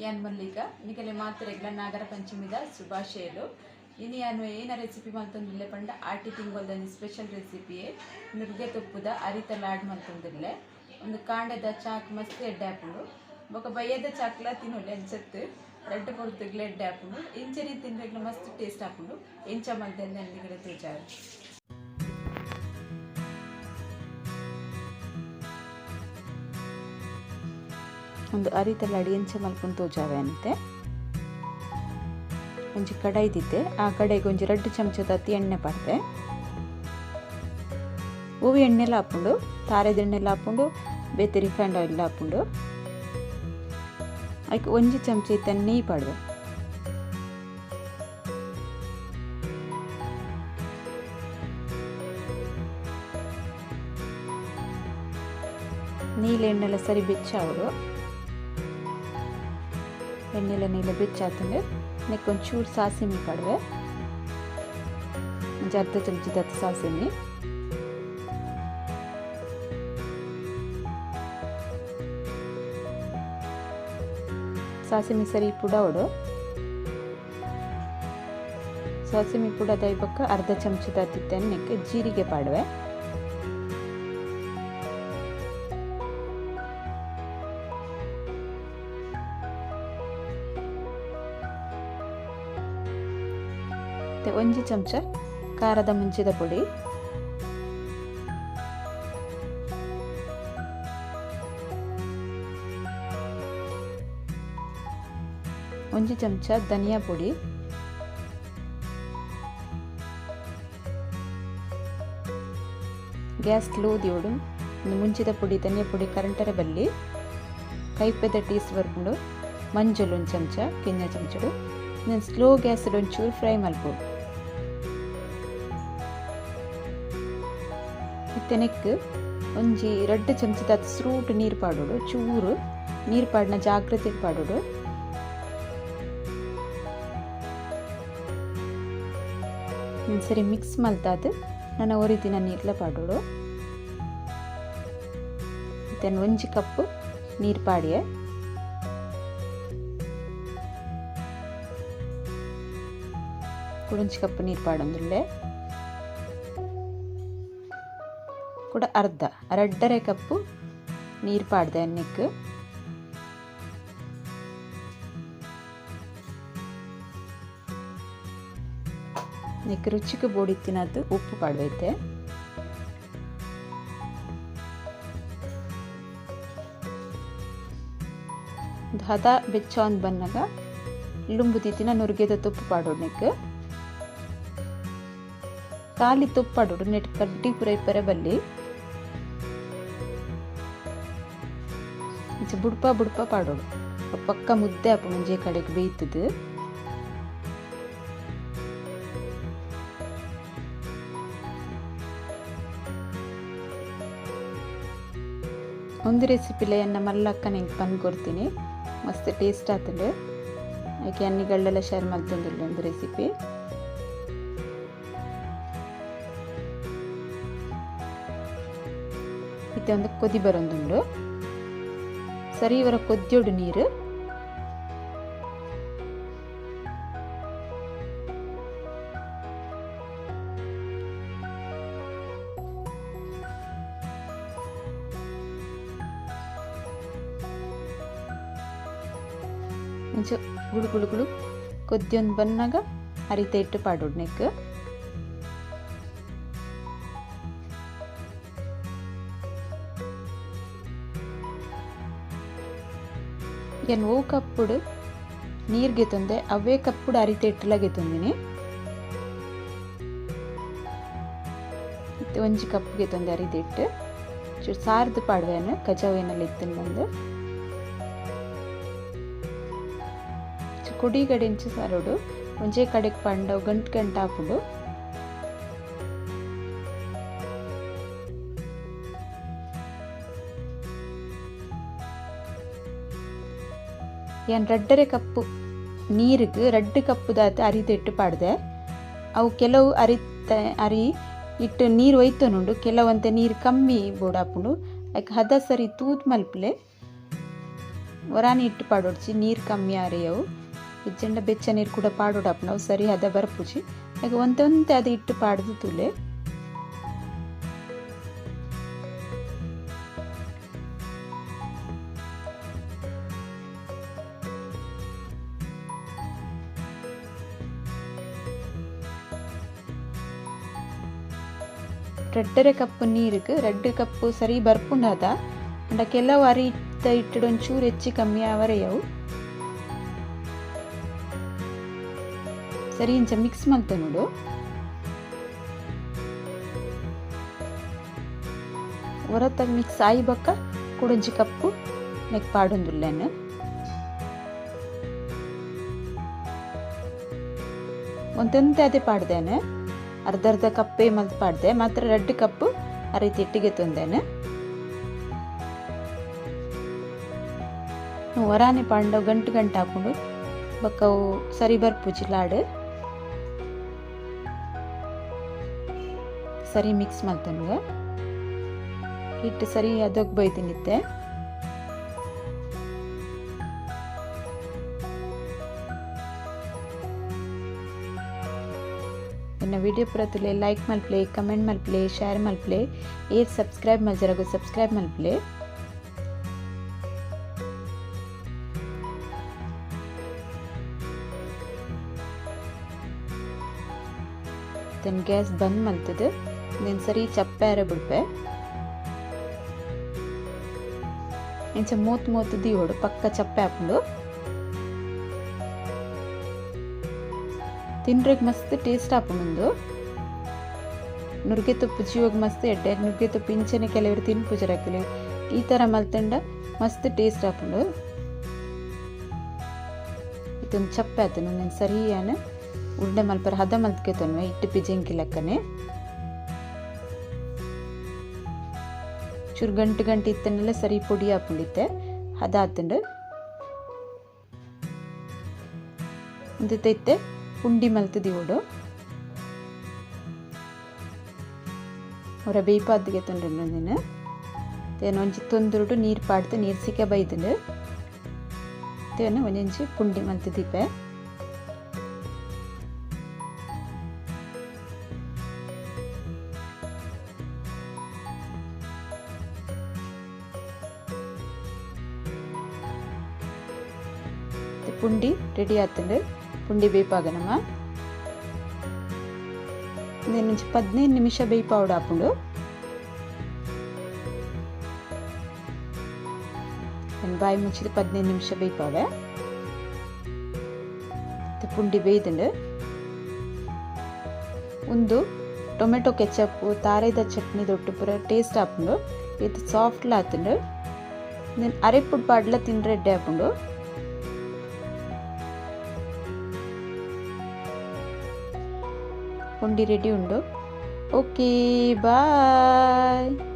ಯಾನ್ ಮಲ್ಲಿಕ ನಿಕಲೆ ಮಾತೆರೆಗ್ಲ ನಾಗರ ಪಂಚಮಿದ ಶುಭಾಶಯಲು. ಇನಿ ಯಾನ್ ಏನ ರೆಸಿಪಿ ಮಲ್ತೊಂದುಲ್ಲೆ ಪಂಡ ಆಟಿ ತಿಂಗೊಲ್ದ ಸ್ಪೆಷಲ್ ರೆಸಿಪಿ ನುರ್ಗೆ ತುಪ್ಪುದ ಅರಿತ ಲಾಡ್ ಮಲ್ತೊಂದುಲ್ಲೆ. ಒಂದು ಕಾಂಡೆದ ಚಾಕ್ ಮಸ್ತ್ ಎಡ್ಡೆ ಆಪುಂಡು, ಬೊಕ ಬಯ್ಯದ ಚಾಕ್ಲ ತಿನ್ನೊಲಿ ಅಂಚತ್ತು ರಡ್ಡ್ ಪೊರ್ತುಗ್ಲ ಎಡ್ಡೆ ಆಪುಂಡು. ಇಂಚನೆ ತಿನ್ರೆಗ್ಲ ಮಸ್ತ್ ಟೇಸ್ಟ್ ಆಪುಂಡು. ಎಂಚ ಮಲ್ತೆಂದ್ ನಿಕಲೆ ತೋಜಾವೆ. ಒಂದು ಅರಿತ ಲಾಡಿ ಎಂಚ ಮಲ್ಪುಂಡು ತೋಜಾವೆ ಅಂತೆ. ಒಂಜಿ ಕಡಾಯಿ ದಿತ್ತೆ, ಆ ಕಡೆಗೆ ಒಂಜಿ 2 ಚಮಚದ ಅತಿ ಎಣ್ಣೆ ಪಾಡ್ದೆ. ಹೂವು ಎಣ್ಣೆಲ ಆಪುಂಡು, ತಾರೆದ ಎಣ್ಣೆಲ ಆಪುಂಡು, ಬೇತೆ ರಿಫೈಂಡ್ ಆಯಿಲ್ ಆಪುಂಡು. ಐಕ್ ಒಂಜಿ ಚಮಚ ಇತ್ತ ನೆಯ್ಯಿ ಪಾಡ್ವೆ. ನೀಲ ಎಣ್ಣೆಲ ಸರಿ ಬೆಚ್ಚಾವಡು. ಎಣ್ಣೆಲ ನೀಲ ಬೆಚ್ಚಾತಂದ್ರೆ ನೆಕ್ ಒಂಚೂರು ಸಾಸಿಮೆ ಪಾಡ್ವೆ, ಒಂಜಿ ಅರ್ಧ ಚಮಚದ ಸಾಸಿಮೆ. ಸಾಸಿಮೆ ಸರಿ ಪುಡಾವಡು. ಸಾಸಿಮೆ ಪುಡದ ಬೊಕ್ಕ ಅರ್ಧ ಚಮಚದ ನೆಕ್ ಜೀರಿಗೆ ಪಾಡ್ವೆ. ಒಂಜಿ ಚಮಚ ಖಾರದ ಮುಂಚಿದ ಪುಡಿ, ಒಂಜಿ ಚಮಚ ಧನಿಯಾ ಪುಡಿ, ಗ್ಯಾಸ್ ಸ್ಲೋ ದಿಯೋಡು. ಮುಂಚಿದ ಪುಡಿ ಧನಿಯಾ ಪುಡಿ ಕರಂಟರೆ ಬಲ್ಲಿ ಕೈಪೆದ ಟೀಸ್ ಬರ್ಪುಂಡು. ಮಂಜುಲು ಒಂದು ಚಮಚ ಕಿನ್ನ ಚಮಚಡು. ನಾನು ಸ್ಲೋ ಗ್ಯಾಸ್ ಒಂಚೂರು ಫ್ರೈ ಮಲ್ಪೊಡು. ಇತ್ತೆ ನೆಕ್ ಒಂಜಿ 2 ಚಮಚದ ಸ್ರೂಟ್ ನೀರು ಪಾಡೋಡು. ಚೂರು ನೀರು ಪಾಡಿನ ಜಾಗ್ರತೆ ಪಾಡೋಡು. ಸರಿ ಮಿಕ್ಸ್ ಮಲ್ತಾದ್ ನನ್ನ ಒರಿದಿನ ನೀರ್ಲ ಪಾಡೋಡು. ಇತ್ತೆ ಒಂಜಿ ಕಪ್ ನೀರು ಪಾಡಿಯೆ. ಕುಡೊಂಜಿ ಕಪ್ ನೀರು ಪಾಡೊಂದುಲ್ಲೆ. ಕೂಡ ಅರ್ಧ 2.5 ಕಪ್ಪು ನೀರು ಪಾಡ್ದೆ ನೆಕ್. ನೆಕ್ ರುಚಿಗೆ ಬೋಡಿತ್ತಿನದ್ದು ಉಪ್ಪು ಪಾಡ್ವೈತೆ. ಹದ ಬೆಚ್ಚ ಅಂದ್ ಬನ್ನಾಗ ಲುಂಬುದಿತ್ತಿನ ನುರ್ಗೆದ ತುಪ್ಪು ಪಾಡೋಡು. ನೆಕ್ ಖಾಲಿ ತುಪ್ಪ ಪಾಡೋಡು, ನೆಟ್ ಕಡ್ಡಿ ಪೂರ ಇಪ್ಪರೆ ಬಲ್ಲಿ. ಇಂಚ ಬುಡ್ಪ ಬುಡ್ಪ ಪಾಡೋಡು. ಪಕ್ಕ ಮುದ್ದೆ ಆಪುಂಡು ಒಂಜೇ ಕಡೆಗೆ ಬೇಯ್ತದೆ. ಒಂದು ರೆಸಿಪಿಲ ಎನ್ನ ಮಲ್ಲಕ್ಕ ನೆಂಕ್ ಪಂದ್ ಕೊಡ್ತೀನಿ, ಮಸ್ತ್ ಟೇಸ್ಟ್ ಆತಂಡು. ಆಕೆ ಅನ್ನಿಗಳೆಲ್ಲ ಶೇರ್ ಮಲ್ತೊಂದುಲ್ಲೆ ಒಂದು ರೆಸಿಪಿ. ಇತ್ತೆ ಒಂದು ಕೊದಿ ಬರೊಂದುಂಡು. ಸರಿ ಇವರ ಕೊದ್ಯೋಡು ನೀರು. ಇಂಚ ಗುಳು ಗುಳು ಗುಳು ಕೊದ್ಯೊಂದು ಬನ್ನಾಗ ಅರಿತ ಇಟ್ಟು ಪಾಡೋಡು ನೆಕ್. ಏನ್ ಓ ಕಪ್ಪುಡು ನೀರ್ಗೆ ತಂದೆ ಅವೇ ಕಪ್ಪುಡು ಅರಿತ ಇಟ್ಟಲಾಗೆ ತಂದಿನಿ. ಇತ್ತೆ ಒಂಜಿ ಕಪ್ಪಿಗೆ ತಂದೆ ಅರಿತ ಇಟ್ಟು ಚೂರು ಸಾರ್ದು ಪಾಡ್ವೇನು ಕಜಾವು ಏನೆಲ್ಲ ಇತ್ತಿನ ಬಂದು ಕೊಡಿ ಇಂಚ ಸಾರೋಡು. ಒಂಜೇ ಕಡೆಗೆ ಪಂಡ ಗಂಟು ಗಂಟು ಆಪುಂಡು. ಏನ್ 2.5 ಕಪ್ಪು ನೀರಿಗೆ 2 ಕಪ್ಪುದಾತ ಅರಿತ ಇಟ್ಟು ಪಾಡ್ದೆ. ಅವು ಕೆಲವು ಅರಿ ಇಟ್ಟು ನೀರು ಒಯ್ತನುಂಡು, ಕೆಲವಂತೆ ನೀರು ಕಮ್ಮಿ ಬೋಡಾಪುಂಡು. ಐಕ್ ಹದ ಸರಿ ತೂತ್ ಮಲ್ಪಲೆ. ಒರಾನಿ ಇಟ್ಟು ಪಾಡೊಡ್ಚಿ ನೀರು ಕಮ್ಮಿ ಆರೆಯವು ಇಜ್ಜಂಡ ಬೆಚ್ಚ ನೀರು ಕೂಡ ಪಾಡೋಡಪ್ಪನವು ಸರಿ ಹದ ಬರ್ಪುಜಿ ಹಾಗೆ ಒಂತೆ ಅದು ಇಟ್ಟು ಪಾಡ್ದು ತುಲೆ 2.5 ಕಪ್ ನೀರಿಗೆ 2 ಕಪ್ ಸರಿ ಬರ್ಪುಂಡಾದ ಅಂಡ ಕೆಲವು ಅರಿ ಇಟ್ಟು ಒಂಚೂರು ಹೆಚ್ಚು ಕಮ್ಮಿ ಆವರೆಯವು ಸರಿ ಇಂಚ ಮಿಕ್ಸ್ ಮಲ್ತ ನೋಡು ಹೊರತಾಗ ಮಿಕ್ಸ್ ಆಯಿ ಬಕ್ಕ ಕುಡೊಂಜಿ ಕಪ್ಪು ನೆಕ್ ಪಾಡೊಂದುಲ್ಲೇನು ಒಂತೊಂತೆ ಅದೇ ಪಾಡ್ದೇನೆ ಅರ್ಧ ಅರ್ಧ ಕಪ್ಪೇ ಮಲ್ತ್ ಪಾಡ್ದೆ ಮಾತ್ರ 2 ಕಪ್ ಆ ರೀತಿ ಇಟ್ಟಿಗೆ ತಂದೇನೆ ಹೊರಾನೆ ಪಾಂಡವ್ ಗಂಟು ಗಂಟು ಹಾಕೊಂಡು ಬಕ್ಕವು ಸರಿ ಬರ್ಪುಜಿ ಲಾಡು ಸರಿ ಮಿಕ್ಸ್ ಮಲ್ತನ್ಗ ಹಿಟ್ಟು ಸರಿ ಅದಕ್ಕೆ ಬೈತಿನಿತ್ತೆ ಎನ್ನ ವಿಡಿಯೋ ಪೂರ ಲೈಕ್ ಮಲ್ಪ್ಲೆ ಕಮೆಂಟ್ ಮಲ್ಪ್ಲೆ ಶೇರ್ ಮಲ್ಪ್ಲೆ ಏರ್ ಸಬ್ಸ್ಕ್ರೈಬ್ ಮಲ್ಜರಗು ಸಬ್ಸ್ಕ್ರೈಬ್ ಮಲ್ಪ್ಲೆ then gas ಬಂದ್ ಮಲ್ತದೆ నేను ಸರಿ ಚಪ್ಪೆ ಬಿಡ್ಪೆ ಇಂಚ ಮೂತ್ ಮೂತ್ ದಿಯೋಡು ಪಕ್ಕ ಚಪ್ಪೆ ಹಾಕೊಂಡು ತಿನ್ರೆಗ್ ಮಸ್ತ್ ಟೇಸ್ಟ್ ಆಪುಂಡು ನುರ್ಗೆ ತುಪ್ಪು ಜೀವಗ್ ಮಸ್ತ್ ಎಡ್ಡೆ ನುರ್ಗೆ ತುಪ್ಪು ಇಂಚನೆ ಕೆಲವರು ತಿನ್ಪುಜರಾಕಿಲ್ಲ ಈ ಥರ ಮಲ್ತಂಡ ಮಸ್ತ್ ಟೇಸ್ಟ್ ಆಪುಂಡು ಇದೊಂದು ಚಪ್ಪೆ ಆತನು ನಾನು ಸರಿಯಾನ ಉಂಡೆ ಮಲ್ಪರ ಹದ ಮಲ್ತ್ಕೆ ತನ್ವೆ ಇಟ್ಟು ಪಿಜಂಕಿ ಲೆಕ್ಕನೆ ಚೂರು ಗಂಟು ಗಂಟು ಇತ್ತನ್ನೆಲ್ಲ ಸರಿ ಪೊಡಿ ಹಾಕೊಂಡಿತ್ತೆ ಹದ ಆತಂಡು ಇತ್ತೆ ಪುಂಡಿ ಮಲ್ತದಿವೋಡು ಹೊರ ಬೇಯ್ಪಾದಿಗೆ ತೊಂದ್ರೆ ನೀನು ತೇನು ಒಂಜಿ ತೊಂದುರುಡು ನೀರು ಪಾಡ್ದು ನೀರು ಸಿಕ್ಕ ಬೈದುಂಡು ತೇನು ಒಂಜೊಂಜಿ ಪುಂಡಿ ಮಲ್ತದೀಪೆ ಪುಂಡಿ ರೆಡಿ ಆತಂಡು ಪುಂಡಿ ಬೇಯ್ಪಾಗನಮ್ಮ నేను 15 ನಿಮಿಷ ಬೇಯ್ಪಾವಡು ಆಪುಂಡು ನಾನು ಬಾಯಿ ಮುಚ್ಚಿದ 15 ನಿಮಿಷ ಬೇಯ್ಪಾವೆ ಪುಂಡಿ ಬೇಯ್ದುಂಡು ಒಂದು ಟೊಮೆಟೊ ಕೆಚಪ್ಪು ತಾರೇದ ಚಟ್ನಿ ದೊಡ್ಡ ಪೂರ ಟೇಸ್ಟ್ ಆಪುಂಡು ಇದು ಸಾಫ್ಟ್ಲ ಆತುಂಡು నేను ಅರೆಪುಡ್ ಪಾಡ್ಲ ತಿಂದ್ರೆ ಎಡ್ಡೆ ಆಪುಂಡು ಪುಂಡಿ ರೆಡಿ ಉಂಡು. Okay, bye.